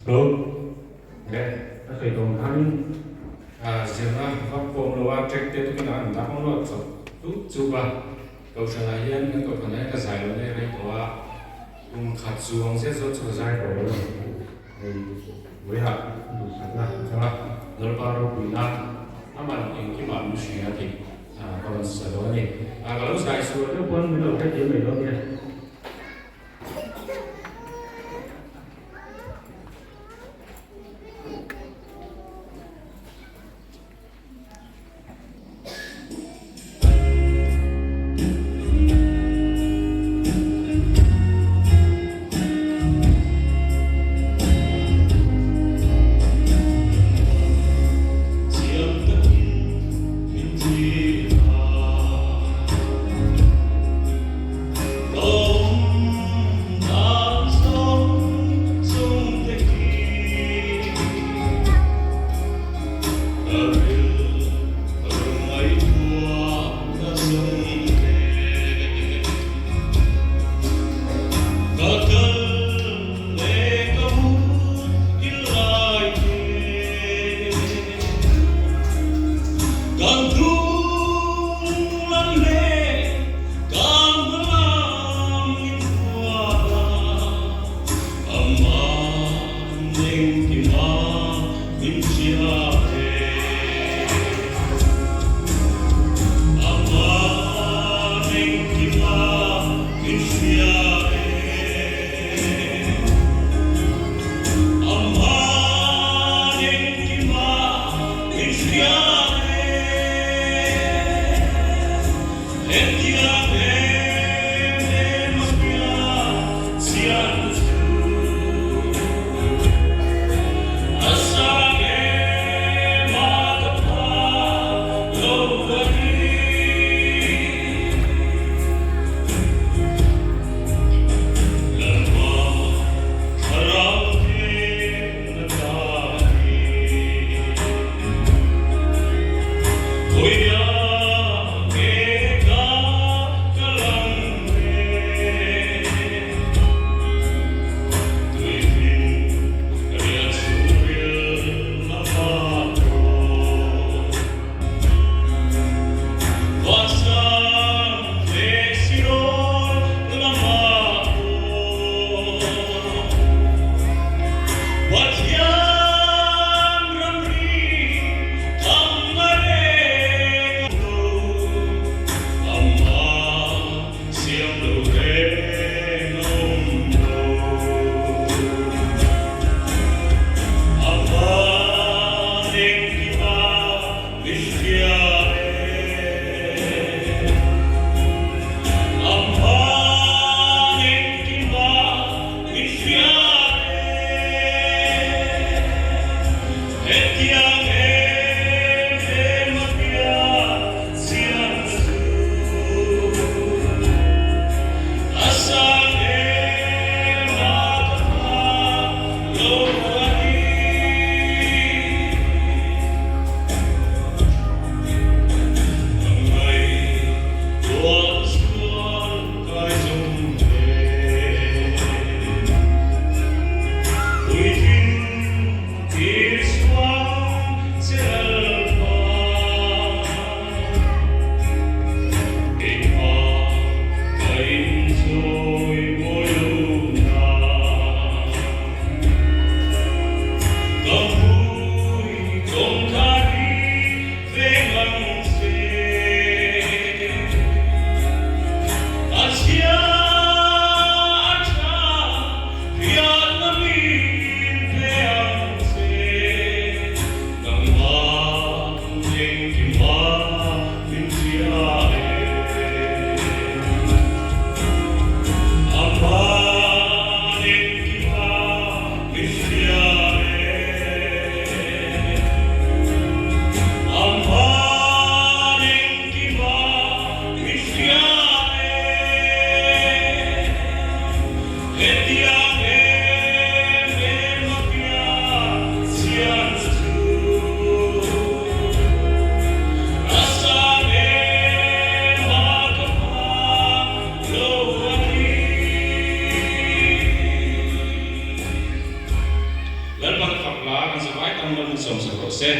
Hello. Le, a sawi tawng khanin zirna vak pawh awm lo a, track te tukin an dah awm lo a chawp chu chup a. Kohhranah hian kan kohhranah hian ka zai lo nge rei tawh a, kum khat chuang zet zawt chu ka zai tawh lo a ni. Hei vawiah duhsakna atanga Lalpa ropuina a man engkimah min hria tih ka rawn sa dawn a ni. Ka lo zai sual deuh pawn min lo hrethiam mai dawn nia. Chiang takin min thlir a. Awm dan zawng chungte khi ka rilru ngaihtuahna chungte ka kal leh ka mut in lai te kan hnung lam leh kan hma lam in huat a, amah engkima min hria e. Amah engkima min hria e. Amah engkima min hria e. Hetiang em em a hria chian chu a sang em a ka pha lo a ni. Lalpa thlarau hnen ata hi Khawiah nge ka kal ang le? Tuifin riah chhungril a hma tawh. Vansang leh sirawn lamah pawh Pathian ramri tham a reng lo, amah siam lo reng a awm lo. Amah engkima min hria e. Amah engkima min hria e. tak in mal min sawm sak rawh se.